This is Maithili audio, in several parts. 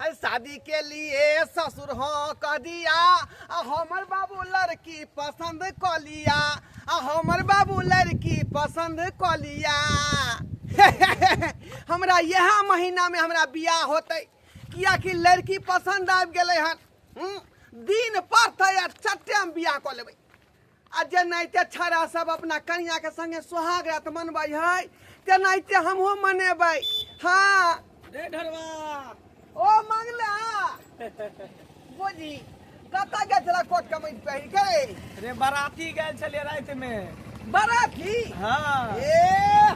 अरे शादी के लिए ससुर हाँ कह दिया, आ हमर बाबू लड़की पसंद क लिया, आ हमर बाबू लड़की पसंद क लिया। हमरा यह महीना में हमरा बियाह होतै, कियाकि लड़की पसंद आबि गेलै हन। दिन पड़तै आ चट्टे हम बियाह कऽ लेबै। आ जेनाहिते छड़ा सब अपना कनिया के संगे सोहाग रात मनबै है, तेनाहिते हमहूँ मनेबै। हाँ रे ढरवा ओ मंगला बोजी कतऽ गेल छला कोट कमीज पहिर के? रे बराती गेल छलियै राति में। बराती? हाँ। ए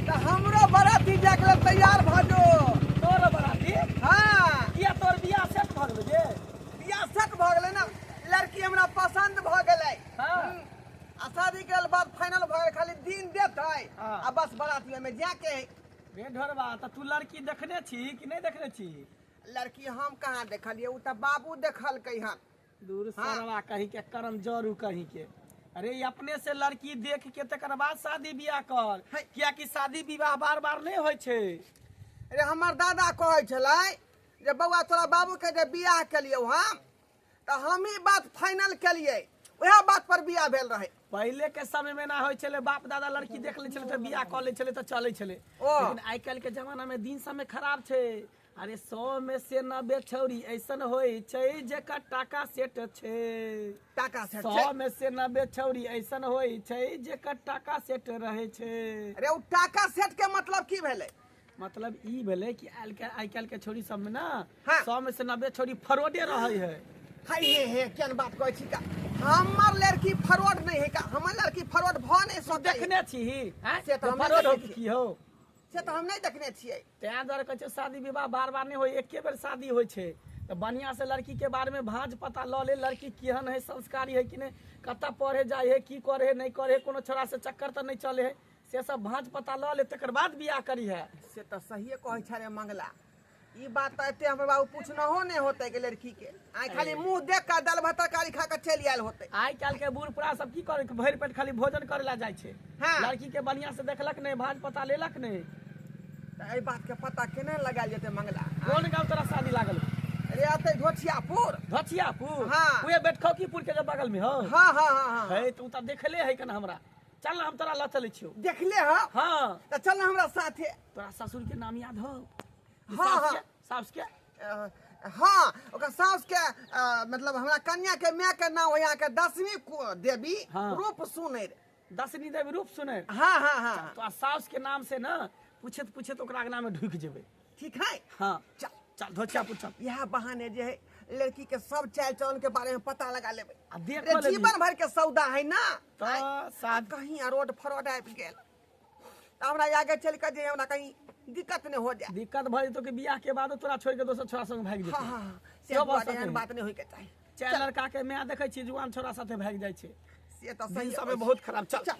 तऽ हमरो बराती जाके लेल तैयार भऽ जो। तोरो बराती? हाँ। किया तोर बियाह सेट भऽ गेलो जे? बियाह सेट भऽ गेलै ना, लड़की हमरा पसंद भऽ गेलै। हाँ। आ शादी के बाद फाइनल भऽ गेलै, खाली दिन देतै हाँ। आ बस बराती में जाके है। रे ढोरबा, तऽ तू लड़की देखने छी कि नहि देखने छी? लड़की हम कहाँ देखलियै, ओ तऽ बाबू देखलकै हन। दूर हाँ। सरवा कहीं के, करम जरू कहीं के। अरे ई अपने से लड़की देख के तकर बाद शादी बियाह कर, है। कियाकि शादी विवाह बार बार नहीं होइ छै। अरे हमर दादा कहै छलै जे बौआ तोरा बाबू के जे बियाह केलियौ हम, तऽ हम ही बात फाइनल केलियै, वएह बात पर बियाह भेल रहै। पहिले के समय में ना होइ छलै, बाप दादा लड़की देख लै छलै तऽ बियाह कऽ लै छलै तऽ चलै छलै। ओ। लेकिन आइ काल्हि के जमाना में दिन समय खराब छै। अरे 100 में से 90 छौरी ऐसन होइ छै जेकर टाका सेट छै। टाका सेट 100 छै। में से 90 छौरी ऐसन होइ छै जेकर टाका सेट रहै छै। अरे ओ टाका सेट के मतलब की भेलै? मतलब ई भेलै कि आइ काल्हि के छौरी सब में ना हाँ। 100 में से 90 छौरी फरोडे रहै है। हाय हे हे, केहन बात कहै छी का? हमर लड़की फरोड नहीं है का? हमर लड़की फरोड भऽ नहीं तू सकै। देखने छी? हैं? से तऽ हम फरोड हो देखने कि की हो? से तऽ हम नहीं देखने छियै। तैं दुआरे कहै छै शादी विवाह बार बार नहीं होइ, एके बेर शादी होइ छै। तऽ बढ़िया से लड़की के बारे में भाँज पता लऽ ले, लड़की केहन है, संस्कारी है कि नहीं, कतऽ पढ़े जाइ है, की करे है, नहीं करे है, कोनो छोरा से चक्कर तऽ नहीं चले है, से सब भाँज पता लऽ ले तकर बाद बियाह करी है। से तऽ सहिए कहै छै रे मंगला, ई बात तऽ एते हमर बाबू पूछनहो नहीं होतै के लड़की के, आइ खाली मुंह देख कऽ दालि भात तरकारी खा कऽ चलि आयल होतै। आइ काल्हि के बूढ़ पुरा सब की करे, भरि पेट खाली भोजन करे ला जाइ छै। हाँ। लड़की के बढ़िया से देखलक नहीं, भाँज पता लेलक नहीं। तऽ एहि बात के पता केना लगायल जेतै मंगला? कोन गाँव तोरा शादी लागल? अरे अतै धोछियापुर। धोछियापुर? हाँ। उहे बेटखौकीपुर के जे बगल में हो? हाँ, हाँ, हाँ, हाँ। है तऽ उ तऽ देखले है कन हमरा। चल ना, हम तोरा लऽ चलै छियौ। देखले हो? हाँ। तऽ चल ना हमरा साथे। तोरा ससुर के नाम याद हो? हाँ, सास हाँ। के? सास के? हाँ, ओकर सास के, मतलब हमरा कन्या के माय के नाम यहाँ के दसवीं देवी हाँ। रूप सुनैर। दसवीं देवी रूप सुनैर? हाँ, हाँ, हाँ। तो सास के नाम से ना पूछेत पूछेत ओकरा अंगना में ढुक जेबै। ठीक है? हाँ। चल। चल धोछियापुर चल। यह बहाने जे है लड़की के सब चाल चलन के बारे में पता लगा लेबै। आ देख अरे लेबही। जीवन भर के सौदा है ना। तऽ आइ साथ कहीं रोड फरोड आबि गेल तऽ हमरा आगे चलि कऽ जे हमरा कहीं दिक्कत नहीं हो जाए। दिक्कत भऽ जेतौ कि बियाह के बाद तोरा छोड़ के दोसर छोरा संग भागि जेतौ। हाँ, हाँ, हाँ। से सेहो भऽ दुआरे सकै एहन है। बात नहीं होय के चाही। चारि लड़का के माय देखै छी जुआन छोरा साथे भागि जाइ छै। से तऽ दिन सही समय कहै बहुत छी। खराब। चल, चल,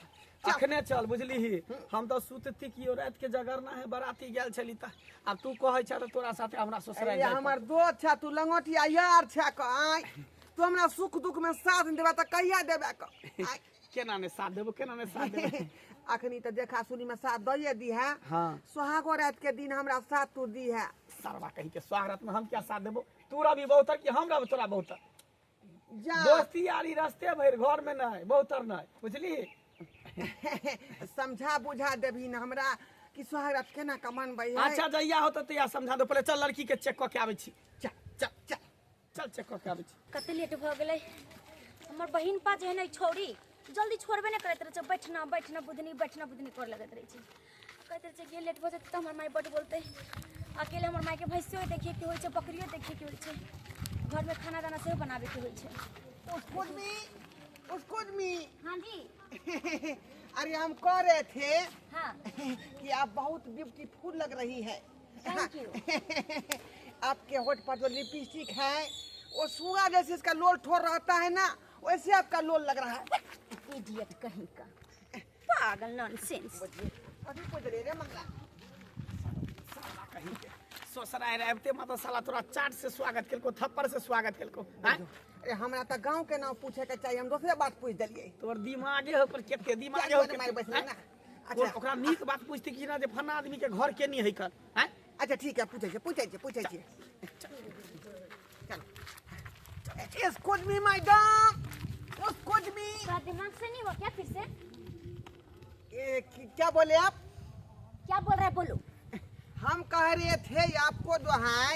चल। अखने चल, बुझलिही? हम तऽ सुतती कि राति के जगरना है, बराती गेल छली तऽ। आब तू कहै छ तऽ तोरा साथे हमरा ससुराल अरे जाय हमर पड़तौ। दोस्त छ, तू लंगोटिया यार छ क, आँय। तू हमरा सुख दुख में साथ नहीं देबा तऽ कहिया देबा क? आँय। केना ने साथ देबो, केना ने साथ देबो? अखनी तऽ देखा सुनी में साथ दइए दी है। हाँ। सोहागो रात के दिन हमरा साथ तू दी है। सरवा कहीं के सोहाग रात में हम क्या साथ देबो? तू रवि बहुतर कि हम रवि तोरा बहुतर? जा। दोस्ती यारी रस्ते भरि घर में नहीं, बहुतर नहीं, बुझली? समझा बुझा देबही न हमरा कि सोहाग रात केना कऽ मनबै है। अच्छा जहिया होतौ तहिया समझा दो, पहिले चल लड़की के चेक कऽ के आबै छी। चल, चल, चल। चल चेक कऽ के आबै छी। कते लेट भऽ गेलै। हमर बहिन पा जे है ने छौड़ी जल्दी छोड़बे नहि करैत रहै छै, बैठना बैठना बुधनी बैठना बुधनी कर लगैत रहै छै। कहैत रहै छै कि लेट भऽ जेतै तऽ हमर माय बड्ड बोलतै। अकेले हमर मायके भैंसियो देखैके होइ छै, बकरियो देखैके होइ छै, घरमे खाना दाना सेहो बनाबैके होइ छै। उसको मी। हाँ जी। अरे हम कह रहे थे हाँ। कि आप बहुत ब्यूटीफुल लग रही है। Thank you. आपके होठ पर जो लिपस्टिक है वो सुगा जैसे इसका लोल ठोर रहता है ना, वैसे आपका लोल लग रहा है। इडियट कहीं का, पागल नॉनसेंस। अभी पूछ रहे रे मंगला। साला कहीं के ससुराल आबिते माता साला तोरा चाट से स्वागत केलको, थप्पड़ से स्वागत केलको। हैं? अरे हमरा तऽ गांव के नाम पूछे के चाहिए, हम दोसरे बात पूछ देलियै। तोर दिमागे हो पर केते दिमागे हो क्या मारि बैसलै ना? अच्छा। अच्छा। ओकरा नीक बात पूछती कि ना जे फन्ना आदमी के घर के नहीं है कर? हैं? अच्छा ठीक है, पूछै छियै, पूछै छियै, पूछै छियै। चल। Excuse me madam, excuse me. थोड़ा दिमाग से नहीं हुआ क्या फिर से? ए, क्या बोले आप? क्या बोल रहे हैं बोलो। हम कह रहे थे आपको जो है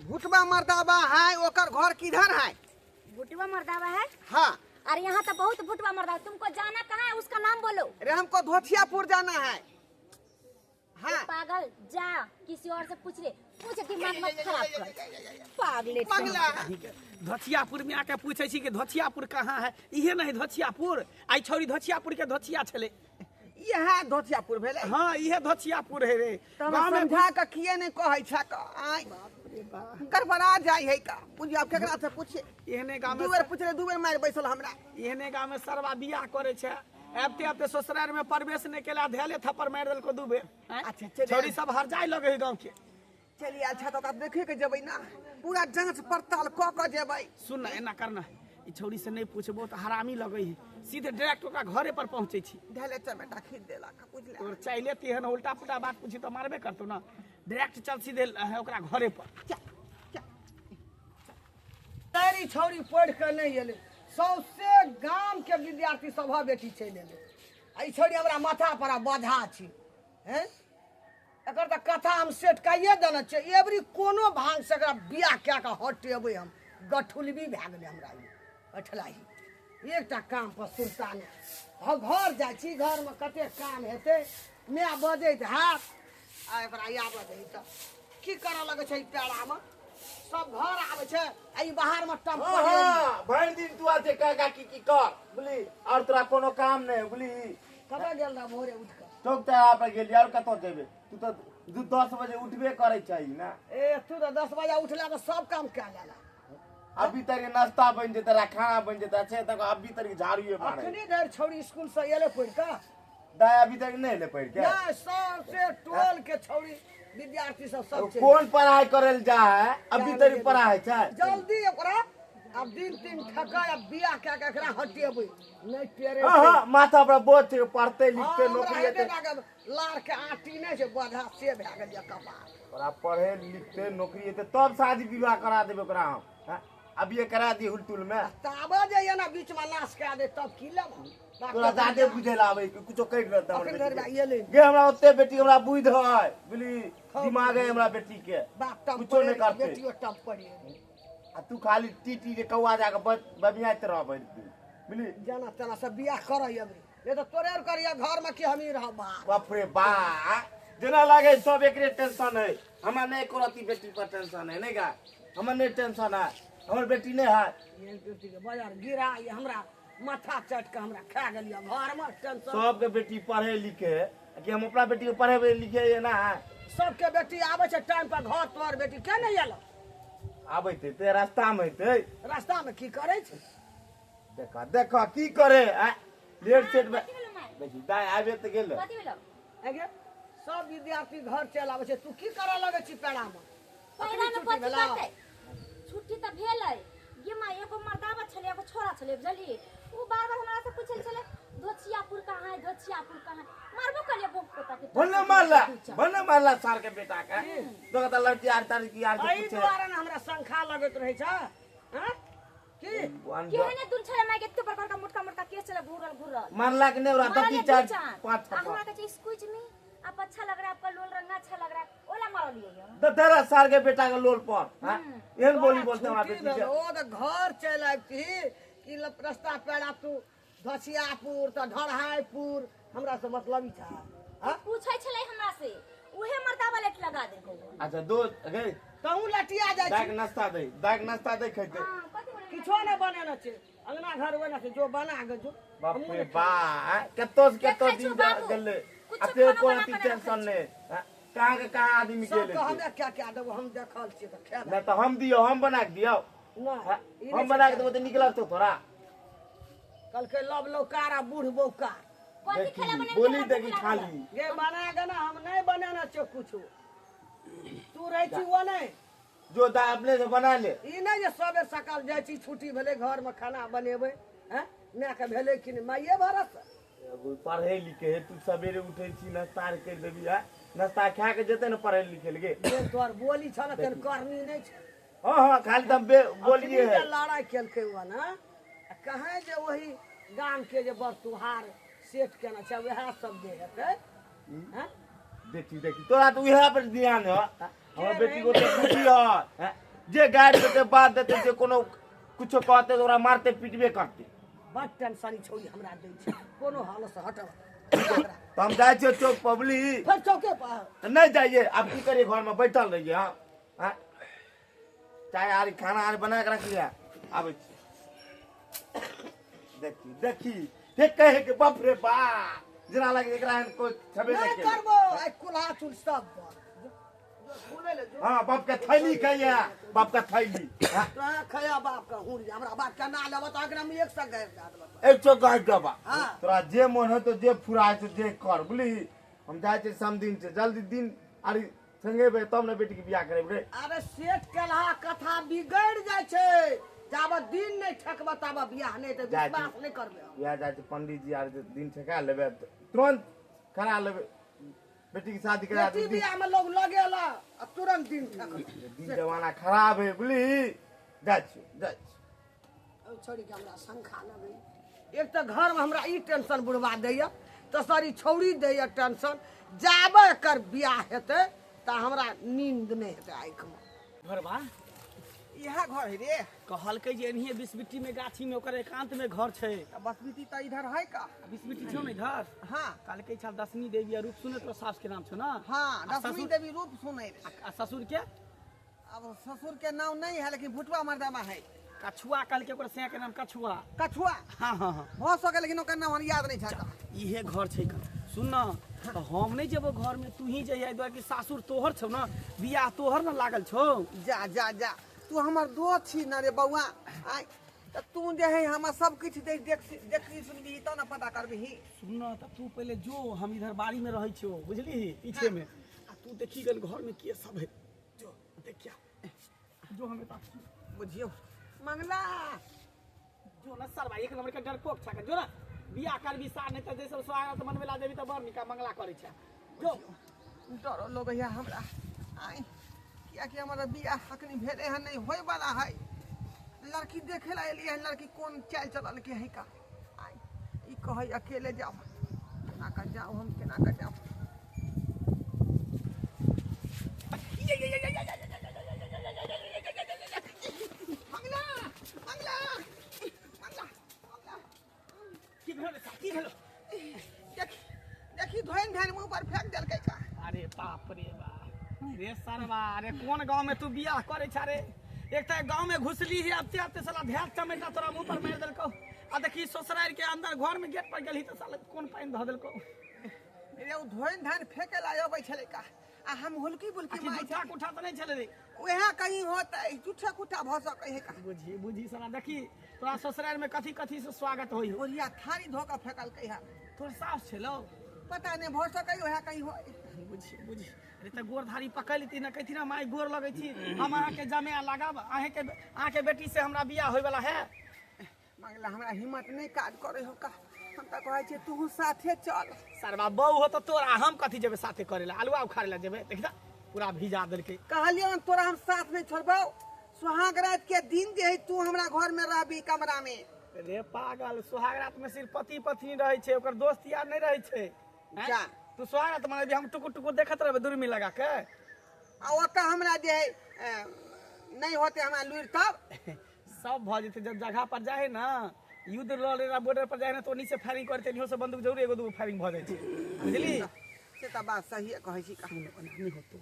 भुटवा मर्दाबा है, ओकर घर किधर है? भुटवा मर्दावा है? हाँ। अरे यहाँ तो बहुत भुटवा मर्दावा, तुमको जाना कहाँ है उसका नाम बोलो। अरे हमको धोतियापुर जाना है। हाँ। पागल, जा किसी और से पूछ ले, पूछ, दिमाग मत खराब कर पागले। पगला। धोतियापुर में आके पूछे छी कि धोतियापुर कहाँ है, इहे नहीं धोतियापुर, आई छौरी धोतियापुर के धोतिया छले। इएह धोतियापुर भेलै? हाँ इहे धोतियापुर है रे। तऽ गाँव में समझा कऽ किए नहि कहै छ का? आँय, गड़बड़ा जाइ है का? बुझियौ आब केकरा से पूछिए। एहने गाँव दू में बेर पूछले, 2 बेर मारि बैसल हमरा। एहने गाँव में सरवा बियाह करे छै, आबते आबते ससुराल में प्रवेश नहीं केला, धेले थप्पड़ मारि देलको 2 बेर। अच्छा, चलिए। छौरी सब हर जाय लगे है गाँव के। चलिए अच्छा, तो ओकरा देखे के जेबै ना, पूरा जांच पड़ताल कऽ कऽ जेबै। सुन ना, एना करना, ई छौरी से नहीं पूछबो तऽ हरामी लगे है, सीधे डायरेक्ट ओकरा घरे पर पहुंचे छी। ढेले चमेटा खींच देलक, बुझले। तोर चाइले तेहन उल्टा पुल्टा बात पूछी तऽ मारबे करतौ ना, डायरेक्ट चल सीधे ओकरा घरे पर। चल चल। तारी छौरी पढ़ के नहीं एलै, सौंसे गाम के विद्यार्थी सभा बेटी चलि एलै, आ ई छौरी हमरा माथा पर बाधा छी। हैं, एकर तऽ कथा हम सेट कैये देने छियै, एबरी कोनो भांग से एकरा बियाह कए कऽ हटेबै हम, गठुलबी भए गेलै हमरा ई अठलाही। एकटा काम पर सुनता नहि। हम घर जाइ छी, घरमे कतेक काम हेतै, माय बजैत हैत, आ एकरा आबऽ दही तऽ की करऽ लगै छै ई पेड़ामे, सब घर आबै छै आ ई बाहरमे टम्पर। हाँ, भरि दिन तू आते काका की की कर बुझली, और तोरा कोनो काम नहीं बुझली। कतऽ गेल रह भोरे उठि कऽ? चौक चौराहा पर गेली, और कतऽ जेबे? तू तऽ 10 बजे उठबे करै चाही ना। ए तू तऽ 10 बजे उठला तऽ सब काम कए लेला। अभी तक नाश्ता बनि जेतै, खाना बनि जेतै, अच्छा तक अभी तक झाड़ूए मारे। अखनी धरि छौरी स्कूल से एलै पढ़ि कऽ? दाइ अभी तक नहि एलै पढ़ि के? नहि, सबसे टोल के छौरी विद्यार्थी सब सब चलि कोन पढ़ाई करे जा है अभी तक पढ़ाई छै? जल्दी ओकरा अब दिन तीन ठकै, अब बियाह कए कऽ एकरा हटेबै नहि टेरे। हाँ, माथा पर बोझ छै, पढ़ते लिखते नौकरी हेतै। लार के आटी नहि छै बोझा से भए गेल यऽ कपार। ओकरा पढ़े लिखते नौकरी हेतै तब शादी विवाह करा देबै ओकरा हम। अभी ये करा दी हुलटुल में। ताबे जे एना बीच में नाश कए दे तब की लेब हम? तोरा जादे बुझे ला आबै, कुछो कहि रहता अखन धरि भए एलै। गे हमरा ओते बेटी हमरा बुझ है बुझली, दिमाग है हमरा बेटी के, बाप कुछो नहि करते। बेटियो टम्पर आ तू खाली टी टी के कौआ जाके बबियाइत रह भरि दिन बुझली। जेना तेना सब बियाह करऽ अबरी, नहि तऽ तोरे आर करिया घर में कि हमही रहब बाहर। बाप रे बा, जेना लागे सब एकरे टेंशन है, हमरा नहि एको रत्ती बेटी पर टेंशन है नहीं गा, हमरा नहि टेंशन है, हमर बेटी नहीं है। ये बेटी के बाजार गिरा ये हमरा माथा चट के हमरा खा गेलिया घर में टेंशन। सबके बेटी पढ़े लिखे कि हम अपना बेटी के पढ़े लिखे ये ना है। सबके बेटी आबै छै टाइम पर घर, तोहर बेटी के नहीं एलो? आबै ते रास्ता में हेतै। रास्ता में की करै छै? देखा देखा की करे लेट सेट में। देखी दाइ आबे तऽ गेल। कथी भेलौ? आगे सब विद्यार्थी घर चलि आबै छै, तू की करऽ लगै छी पेड़ा में? पेड़ा में कथी करतै? छुट्टी तऽ भेलै गे माय, एगो मर्दाबा छलै एगो छोरा छलै बुझलियै, उ बार बार हमरा से पूछै छलै धोतियापुर कहाँ है, धोतियापुर कहाँ है, मारबो करिए बोक पोता के। भन्ने मारला, भन्ने मारला सार के बेटा के। तो कहता लड़की आर तार की आर के एहि पूछे। दुआरे ने हमरा शंखा लगैत रहै छै। हां की केहने दूर छलै माय के, एते बड़का बड़का मोटका मोटका केस छलै घुरल घुरल। मारला के नहीं ओकरा मारले 3 4 दू 5 चार। हमरा कहै छै एक्सक्यूज मी, आप अच्छा लग रहा है, आपका लोल रंगा अच्छा लग रहा है, ओला मारलिए ये। तो तेरा सार के बेटा के लोल पर हां एहन बोली बोलते हमरा बेटी के। ओ तऽ घर चलि आबिती कि रास्ता पेड़ा तू धसियापुर तऽ ढढ़ाईपुर, हमरा से मतलब ई छै। हां पूछै छलै हमरा से, उहे मर्दाबा लेट लगा देलको। अच्छा दोस्त गई तहूँ लटिया जाइ दाग छी। नाश्ता दे, दाग नाश्ता दे खैते। हां कथि बोलै? किछो नहि बनेने छै, अंगना घर ओना छै, जो बना के जो। बाप रे बा, कतो से कतो देखै दिन छौ बाबू, गेलै। कुछो आ फेर खाना कोनो बना कऽ टेंशन रखै नहि। कहाँ के कहाँ आदमी सब गेलै। के हमे क्या क्या देबो, हम देखल छियै तऽ खेबै। नहि तऽ हम दियौ, हम बना के दियौ। नहि, ई हम बना के देबो तऽ नीक लगतौ तोरा। कहलकै लव लौकार आ बूढ़ बौकार। कथी खेला बनेने बोली छलै? देखी खाली। गे बना के ना, हम नहि बनेने छियौ कुछो, तू रहै छी ओ नहि। जो दा अपने से बना ले। ई नहि जे सबेर सकाल जाइ छी, छुट्टी भेलै घरमे खाना बनेबै, हैं मायके भेलै कि नहि, माइए भरस। एगो पढ़े लिखे है, तू सवेरे उठै छी नाश्ता आर करि देबी है, नाश्ता खा के जेतै ने पढ़ै लिखै लगे। जे तोहर बोली छौ ने तेहन करनी नहि छै। हाँ हाँ खाली तऽ बोलिए है। लड़ाइ केलकै ओ ने आ कहे जे वही गाम के जे बड़ तुहार सेट केने छै वएह सब जे हेतै। हैं? देखी देखी तोरा तऽ उएह पर ध्यान है। हमर बेटी को तऽ खुशी है जे गारि देतै बात देतै जे कोनो कुछो कहतै तऽ ओकरा मारते पीटबे करतै। बड टेंशन छौड़ी हमरा दै छै कोनो हालत से हटब। तऽ हम जाइ छियै चौक पर बुझली। फेर चौके पर तऽ नहि जाइए आब की करिए घर में बैठल रहिए। हाँ हाँ चाय आर खाना आर बना के रखलिए आबै छी। देखी देखी फेर कहे के बाप रे बाप जेना लगे एकरा एहन कोई छबे नहि नहि केलै। करबो आइ कुल्हा चूल सब पर। हाँ बाप के थैली खाइए बाप के थैली। हाँ तोरा खया बाप के हुड़ हमरा बाप के ना लेबऽ तऽ एकरा में एक सौ गारि दए देबऽ। एक सौ गारि देबा। हाँ। तोरा जे मन हो तो जे फुराय छै जे कर बुझली। हम जाइ छियै समदिन छै जल्दी दिन आर संगेबै तब ने बेटी के बियाह करेबै रे। अरे सेठ केलहा कथा बिगड़ि जाइ छै जाबत दिन नहि ठकबऽ ताबत बियाह नहि हेतै जाइ छी। विश्वास नहि करबै हम। बियाह जाइ छै पंडीजी आर जे दिन ठेका लेबै तुरंत करा लेबै बेटी के शादी करा बेटी देबै। बियाह में लोग लगेला आ तुरंत दिन ठकल। दिन जमाना खराब है बुझली। जाइ छियौ जाइ छियौ। छौड़ी के हमरा शंखा लगै एक तऽ घर में हमरा ई टेंशन बुढ़वा दैया तऽ सारी छौड़ी दैया टेंशन जाबे एकर बियाह हेतै तऽ हमरा नींद नहि हेतै आँखिमे। घरबा इएह घर है रे। कहलकै जे एनहिए बिसबिट्टी में गाछी में ओकर एकांत में घर छै। तऽ बसबिट्टी तऽ इधर है का? बिसबिट्टी छौ ने इधर? हाँ। कहलकै छल दशमी देवी आ रूप सुने तोरा सास के नाम छौ ना? हाँ आ दशमी ससुर देवी रूप सुने। आ ससुर के? अब ससुर के नाम नहीं है लेकिन भुटुआ मर्दामा है। कछुआ कहलकै ओकर सैया के नाम कछुआ। कछुआ? हाँ हाँ हाँ हो सके लेकिन ओकर नाम हम याद नहीं छै। इहे घर छै का। सुन न तऽ हम नहीं जेबो घर में तू ही जइहे दुआरे कि सासुर तोहर छौ ना बियाह तोहर ना लागल छौ। जा जा जा तू हमर दोस्त छी ना रे बौआ। आय तऽ तू जे है हमर सब किछु देख देख देखी सुनबी तब ना पता करबही। सुन न तऽ तू पहिले जो हम इधर बाड़ी में रहै छियौ बुझली पीछे में आ तू देखी गेल घर में के सब है जो देखिया जो हमें ताक बुझियौ मंगला जो न सरवा एक नंबर के डरपोक छा जो ना बियाह करबी सार नहीं तऽ जैसे स्वागत मनबे ला जेबी तऽ बड़ निका मंगला करै छै जो। डरो लगैया हमरा आय कियाकि हमर बियाह अखनी भेलै हन नहीं होय वाला है। लड़की देखे ला एलियै हन लड़की कोन चालि चलल के है का। आय ई कहै अकेले जाओ केना कऽ जाओ हम केना कऽ जाओ। मंगला मंगला मंगला मंगला की भेलो की भेलो? देखी देखी धोइन धाइन मुँह पर फेंक देलकै का। अरे बाप रे बाप रे सरवा अरे कोन गांव में तू बियाह करे छा रे? एक तऽ गांव में घुसली ही आते आते साला ध्यान चमेटा तोरा मुंह पर मारि देलकौ आ देखी ससुराल के अंदर घर में गेट पर गेलही तऽ साला कोन पानि धऽ देलकौ। रे ओ धोइन धाइन फेंके ला अबै छलै का आ हम हुलकी बुलकी आखिर मारै झूठा कुठा तऽ नहि छलै रे। उएह कहीं होतै झूठा कुठा भऽ सकै है का। बुझी बुझी साला देखी तोरा ससुराल में कथी कथी से स्वागत होई हो। ओरिया थारी धो कऽ फेंकलकै है। तोर सास छलौ? पता नहीं भऽ सकै उएह कहीं होय। बुझी बुझी अरे तऽ गोर धारी पकड़ि लेती ना कहती ना माय गोर लगै छी हम अहाँके जमाए लगाब अहाँके बेटी से हमरा बियाह होयवला है। मंगला हमरा हिम्मत नहीं काज करे हो का। हम तऽ कहै छियै तू साथे चल। सरवा बहू हो तऽ तोरा हम कथी जेबै साथे करे ला आलुआ उखाड़े ला जेबै देख तऽ पूरा भिजा देलकै। कहलियै हन तोरा हम साथ नहीं छोड़बौ सुहाग रात के दिन जे है तू हमरा घर में रहबी कमरा में। रे पागल सुहाग रात में सिर्फ पति पत्नी रहै छै ओकर दोस्त यार नहीं रहै छै। जा तू सुहाग रात मनेबी हम टुकुर टुकुर देखत रहबै दूरबीन लगा के। आ ओतऽ हमरा जे है नहीं होते हमरा लुरि तब सब भऽ जेतै। जब जगह पर जाइ ना युद्ध लड़े बॉर्डर पर जाइ ना तो ओनी से फायरिंग करते इहो से बंदूक जरूर एगो दूगो फायरिंग भऽ जाइ छै बुझली। से तऽ बात सही कहै छी। सुन ओना नहि होतौ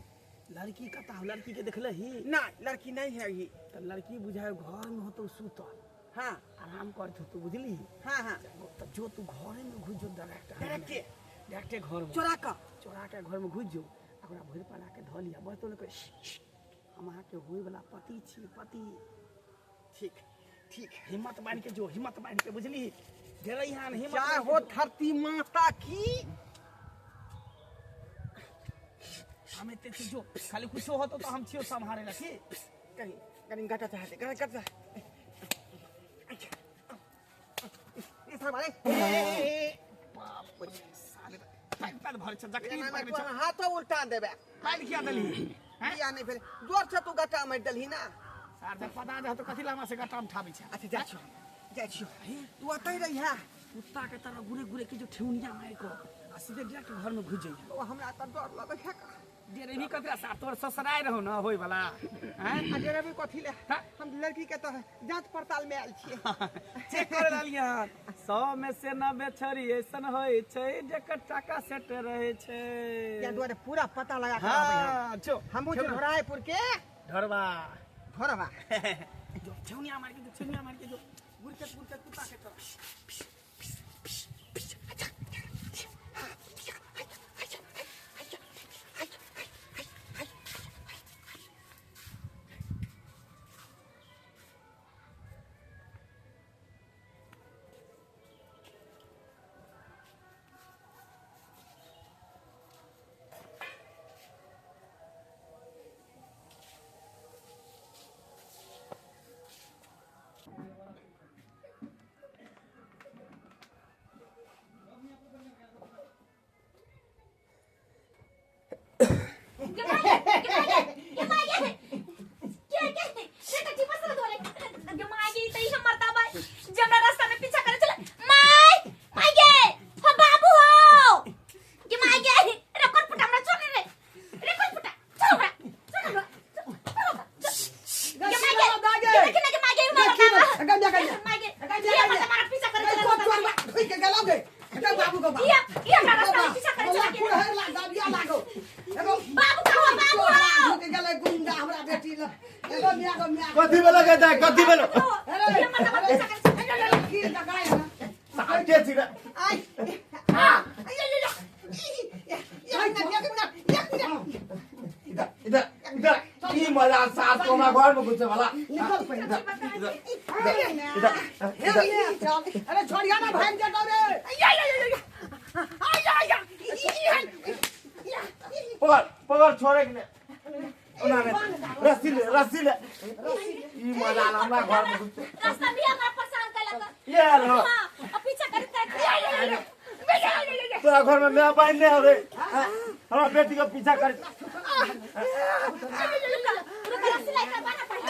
लड़की कतऽ हौ? लड़की के देखलही? नहीं लड़की नहीं है ही। तऽ लड़की बुझाय घर में होतौ सुतल। हाँ आराम करत होतौ बुझली। हाँ हाँ तऽ जो तू घरे में घुस जो डायरेक्ट डायरेक्टे डायरेक्टे घर में चोरा कऽ चोरा के घर में घुस जो ओकरा भरि पला के धऽ लिअ बस तो हम अहाँके होय वाला पति छी पति। ठीक ठीक हिम्मत बान्हि के जो हिम्मत बान्हि के बुझली डेरैहन हिम्मत जय बान्हि के हो जो। धरती माता की। हम एते छी जो खाली कुछो होतो तऽ हम छियौ सम्हारे ला की। कनी कनी गटा चाहते गटा गटा ये साला मारे। बाप रे साले पैर भर छै जखनी पकड़ै छै हाथो उल्टा देबे काल्हि किया देलही बियाह नहि भेल जोर से तू गट्टा मारि देलही ना आर जब पता जे तो कथी ला हमरा से गट्टा उठाबै छै। अच्छा जाइ छियो जाइ छियो तू ओतहि रहिहे कुत्ता के तरह घुरे घुरे के जो ठेहुनिया मारि कऽ आ सीधे डायरेक्ट घर में घुस जइहे। ओ हमरा तऽ डर लगै है। डेरेबी ककरा साथ तोर ससुराय रहौ ना होय वाला हैं आ डेरेबी कथी ले हम लड़की के तऽ जांच पड़ताल में आयल छियै चेक कर रहलियै हन 100 में से 90 छड़ी ऐसन होइ छै जेकर टाका सेट रहै छै। या दुआरे पूरा पता लगा के आबै हम। हां जो हमहूँ छी ढोरायपुर के ढोरबा ढोरबा जो ठेहुनिया मार के जो ठेहुनिया मार के जो गुरके गुरके कुत्ता के तरह। कथी बेला गए जाए कथी बेला के छी आई आ इधर इधर इधर ई मजा सास को हमरा घर में घुसे वाला निकल पहिले इधर इधर इधर। अरे छोड़िया ना भाग जा रे। पकड़ पकड़ छोड़े के ने ओना ने रस्सी ले रस्सी ले ई मजा हमरा घर में घुसे रास्ता भी हमरा परेशान कलक ये लो हां आ पीछा करत तोरा घर में मैं बहन नहीं रे हमरा बेटी के पीछा कर रुक रस्सी लाइक बाना पड़े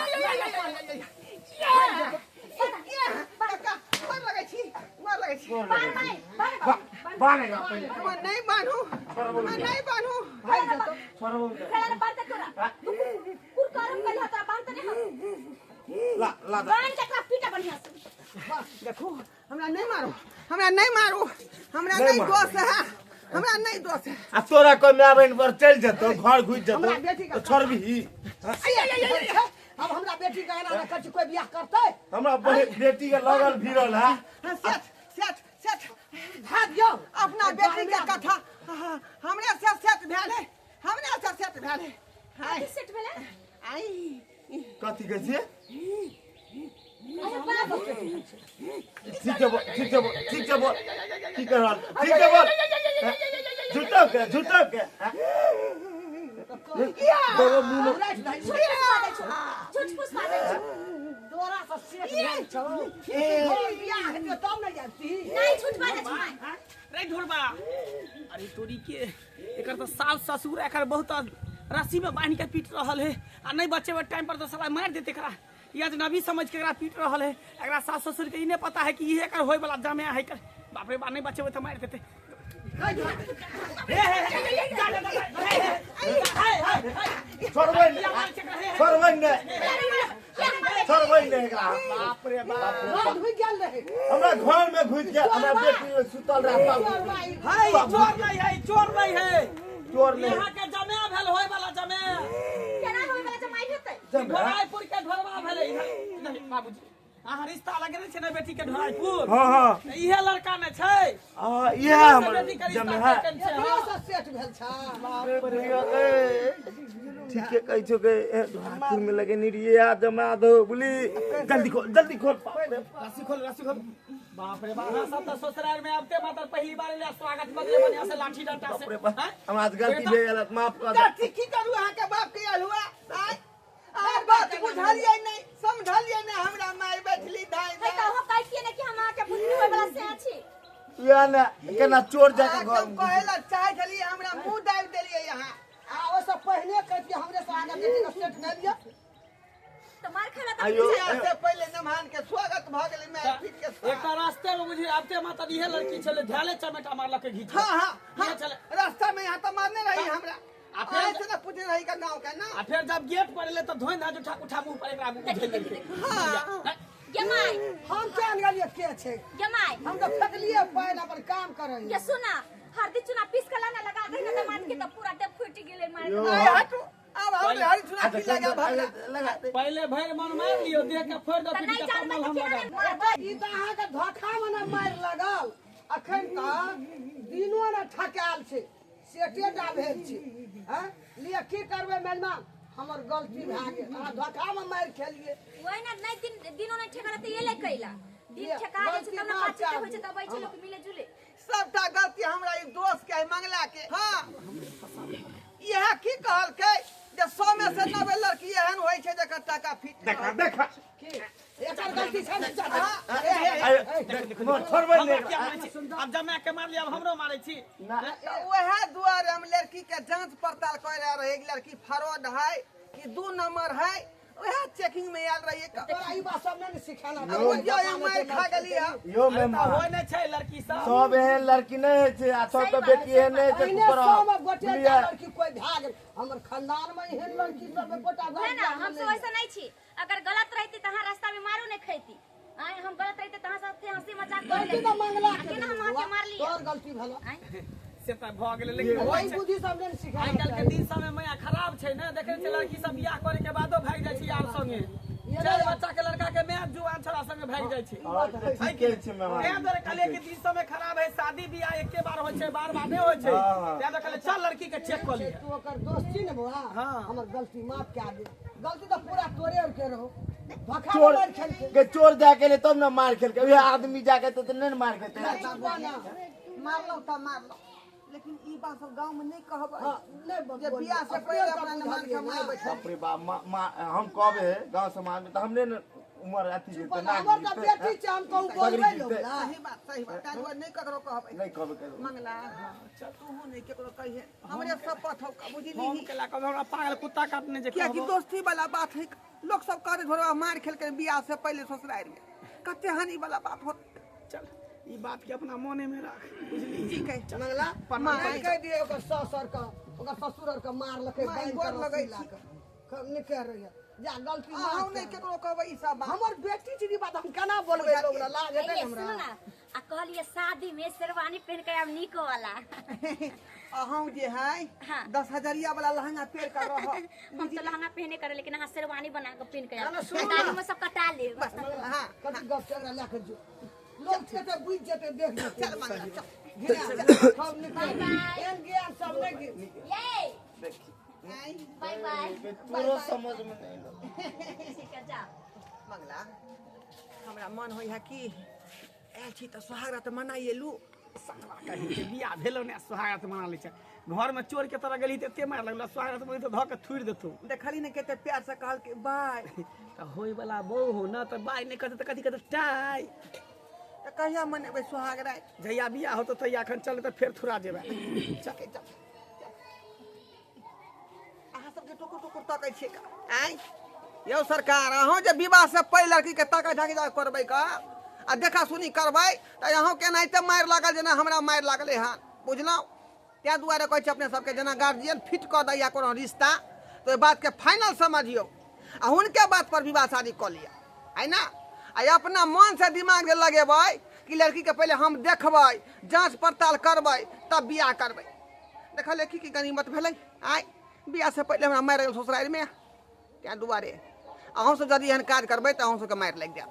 मार लगै छी मार लगै छी बान बानेगा पहिले नहीं बान्हू नहीं बान्हू भाग जतो छोड़बो खेला बांध तोरा कुर करम कल हतरा बांध ने ला ला बांध के एकरा पीटा बढ़िया से। देखो हमरा नहीं मारो हमरा नहीं मारो हमरा नहीं दोष है हमरा नहीं दोष है। आ तोरा कोई my बहन पर चल जतो घर घुस जतो तो छोड़बी। अब हमरा बेटी के एना रखै छी कोई बियाह करतै हमरा बेटी के लगल भिड़ल है। सेठ सेठ सेठ भाग जाओ अपना बेटी के कथा हमरे से सेठ भेल है हमरे से सेठ भेल है। हाय सेठ भेल आई कथी कहै छी अरे बाबू ठीक है बोल ठीक है बोल ठीक है बोल की कर रहल ठीक है बोल झूठो के झूठो के बाबा मुंह झूठ फूस बाजै छौ तोरा से सेठ भेल छौ घर बियाह हेतै तब ने जाती नहीं झूठ बाजै छौ रे ढोरबा अरे तोरी के एकर त सास ससुर एकर बहुत रस्सी में बांध के पीट रहल है आ नहीं बचेबे टाइम पर तो साला मार देते एकरा। ई अजनबी समझ के एकरा पीट रहल है एकरा सास ससुर के ई नहीं पता है कि ई एकर होय वाला जमाया है। बाप रे बा नहीं बचेबे तो मार देते। छोड़बै ने छोड़बै ने छोड़बै ने एकरा। बाप रे बाप घर घुस गेल रहे हमरा घर में घुस गेल हमरा बेटी सुतल रहे। हाय चोर नहीं है चोर नहीं है चोर नहीं यहाँ के जमाया भेल होय वाला जमाया केना होय वाला जमाई हेतै ढोरायपुर के ढोरबा भेलै। इधर इधर बाबूजी अहाँ रिश्ता लगेने छै ने बेटी के ढोरायपुर। हां हां इहे लड़का ने छै आ इहे हमर जमाया एकरे से सेठ भेल छै। बाप रे ठीक है कहै छौ के ढोरायपुर में लगेने रहियै आ जमा दो बोली जल्दी खोल जल्दी खोल। रस्सी खोल रस्सी खोल। बाप रे बाप सब त ससुराल में आबते मात्र पहली बार ले स्वागत बदले बढ़िया से लाठी डंडा से। हम आज गलती भे गेल माफ कर दे। गलती की करू अहाँ के बाप के अलुआ आय बात बुझलियै नहीं समझलियै नहीं हमरा माय बैठली धाय है त हम कहतियै ने कि हम अहाँ के बुझनी होय वाला से छी। इएह ने केना चोर जाके अहाँके घर हम कहै लए चाहै छलियै, हमरा मुँह दाबि देलियै अहाँ। आ ओहिसँ पहिने कहितियै, हमरे से आगाँ बेटीके सेट नहि लिअ। तऽ मार खेला तऽ आयो। बियाह से पहिले नमहान के स्वागत भऽ गेलै मारि पीट के साथ। एकटा रास्ते में बुझी आबते माता इहे लड़की छलै, धैले चमेटा मारलक घीच। हाँ हाँ हाँ, इहे छलै। रास्ता में यहाँ तो मारने रही हमरा। आ फेर- आए से ना पूछने रही का गाँव के ना। आ फेर जब गेट पर एलै तऽ धोइन धाज उठा उठा मुंह पर एकरा देखी उझेल देखी देलकै। देखी। हाँ। गे my. हम केहन गेलियै के छै? गे my. हम तऽ फेकलियै पानि, अपन काम करै। गे सुना, हरदी चूना पीस के लाना लगा दे ना दमाद के, तऽ पूरा देह फूटि गेलै मार। यो। आए हटू, अब हमरे हरी चुना की लगा भगला। लगा दे। पहिले भरि मन मारि लियौ, देह के फोड़ि दो, तऽ पीट नहि के जानबै कमल तऽ हम केना लगा नहि मारबै? ई तऽ अहाँके धोखामे ने मारि लगल। अखन तऽ दिनो ने ठकायल छै, सेटे टा भेल छै। हँ, लिअ, की करबै मेजमान, हमर गलती भए गेल, अहाँ धोखामे मारि खेलियै। वही ना, नहि दिन दिनो नहि ठेका तऽ एलै कैला दिन ये, ठेका जाइ छै गलती तब ने माफ बातचीत कए होइ छै, दियौ। तब अबै छै लोक मिले जुले। सबटा गलती हमरा ई दोस्त के है, मंगला के। हाँ, इएह की कहलकै जे 100 में से 90 लड़की एहन होइ छै जकर टाका फिट। देखा देखा। की एकर गलती छै ने चाचा? हाँ, हे, हे, हे। आयो, देख, छोड़बै हमरा नहि। किया मारै छी? आब जमा के मारली, आब हमरो मारै छी? ना। तऽ उएह दुआरे हम लड़की के जांच पड़ताल करे रहे कि लड़की फ्रॉड है कि 2 नंबर है, उएह चेकिंग में आयल रहिए। तोरा ई बात सब नहि ने सिखेला। अब बुझियौ, ई मारि खा गेली है। यो अरे तऽ मेहमान होइ नहि छै लड़की सब। सब एहन लड़की नहि होइ छै आ सबके सही बात, बेटी एहन नहि होइ छै। पहिने कुकर 100 मे गोटे बुझलियै? लड़की कोइ भए गेल, हमर खानदान मे एहन लड़की सब एकोटा है ना, घर हम सब ऐसा नहीं छी। अगर गलत रहती तऽ अहाँ रास्ता में मारो नहीं खैती। आय हम गलत रहते तऽ अहाँ साथे हंसी मजाक कर गलती लेती। तऽ मंगला के केना हम अहाँके मारलियै? तोहर गलती भेलो। आँय? से तऽ भऽ गेलै, लेकिन होइ ओहि छै। बुद्धि सब नहि ने सिखेला। आइ काल्हि के दिन समय मैया खराब छै ने, देखै छै लड़की सब बियाह करे के बादो भागि जाइ छै यार संगे, चारि बच्चा के लड़का के माय जुआन छोरा संगे भागि जाइ छै। हँ, तऽ ठीके छै मेहमान। तें दुआरे कहलियै कि दिन समय खराब है, शादी बियाह एके बार होइ छै, बार बार नहि होइ छै। हाँ। तें दुआरे कहलियै चल लड़की के चेक कऽ लिअ। तू ओकर दोस्त छी ने बौआ? हाँ। हमर गलती माफ कए दे। गलती तऽ पूरा तोरे आर के रहो, धोखा चोर मारि खेलकै। के चोर जाके ले तब ने मार खेलकै, उएह आदमी जाके तऽ नहि ने मार खेतै। मारलहुँ तऽ मारलहुँ, लेकिन ई बात सब गाँव में नहि कहबै हाँ, नहि जे बियाह से पहिले अपना नमान के माय बैठल। बाप रे बाप, हम कहबै गाँव समाज में तऽ हमरे ने उमर अथी जेतै ना। हमर तऽ बेटी छै, हम कहूँ बोलबै लोक ना। सही बात, सही बात। ताहि दुआरे नहि ककरो कहबै। नहि कहबै ककरो। मंगला, तूहू नहि ककरो कहिहे, हमरे शपथ हौ, बुझली? हम केला कहबै? हमरा पागल कुत्ता काटने जे कियाकि कहबो। दोस्ती वाला बात है, लोक सब करे घोड़वा मार खेलकै बियाह से पहिले ससुरारि में, कते हानि वाला बात होत। चल, ई बात के अपना मोने में राख, बुझली? ठीक है। मंगला, प्रणाम। माय कहि दियै ओकर सास आर के, ओकर ससुर आर के मारलकै। माय, बान्हि गोर के लगै रस्सी लए कऽ निकलि रहियै जा, गलती माफ अहूँ कए नहि दे। केकरो कहबै ई सब बात। हमर बेटी छी, ई बात हम केना बोलबै लोग लए? लाज हेतै ने ये हमरा। सुनू ना, आ कहलियै शादी में शेरवानी पहन के आब नीक वाला। अहूँ जे है हाँ। 10 हजरिया वाला लहंगा पहिर कर रह। हम तो लहंगा पहने करे, लेकिन अहाँ शेरवानी बना के पहन के आब। ना, ना, सुनू ना। दाढ़ी में सब कटा लेब। बस, हाँ। कथी गप छै, एकरा लए कऽ जो, लोग जेतै बुझि जेतै, देख जेतै। चल मंगला, चल। सब निकल। बाय बाय। एहन ज्ञान सब नहि ये देखी। आँय, बाय बाय। तोरो समझ में नहीं एलो। ठीक है, जाओ। मंगला, हमरा मन होइ है कि आयल छी तऽ सोहाग रात मनाइए लू। सतवा कही के बियाह भेलो ने, सुहागरात मना लै छै। घर में चोर के तरह गेली तऽ एते मारि लगलो, सुहागरात मनी तऽ धऽ के थुरि देतौ। देखली ने कते प्यार से कहलकै बाय। तऽ होय वाला बहू हो ना, तऽ बाय नहि कहतै तऽ कथी कहतै? टाइ। तऽ कहिया मनेबै सोहाग राति? जहिया बियाह होतौ तहिया। एखन चल तऽ फेर थुरा जेबै। चल, चल। अहाँ सबके टुकुर टुकुर तकै छियै का? आँय यौ सरकार, अहूँ जे विवाह से पहिले लड़की के तकै झाकी जा करबै का आ देखा सुनी करबै तऽ अहूँ के एनाहिते मारि लागल जेना हमरा मारि लागलै हँ, बुझलहुँ? ताहि दुआरे कहै छी अपने सबके, जेना गार्जियन फिट कऽ दैया कोनो रिश्ता तऽ ओहि बातके फाइनल समझियौ आ हुनके बात पर विवाह शादी कऽ लिअ, है ना? आ अपना मन से दिमाग जे लगेबै कि लड़कीके पहिले हम देखबै, जाँच पड़ताल करबै, तब बियाह करबै। देखलियै की की गनीमत भेलै? आँय, बियाह से पहिले हमरा मारि गेल ससुरारिमे। ताहि दुआरे अहूँसब यदि एहन काज करबै तऽ अहूँ सबके मारि लागि जायत।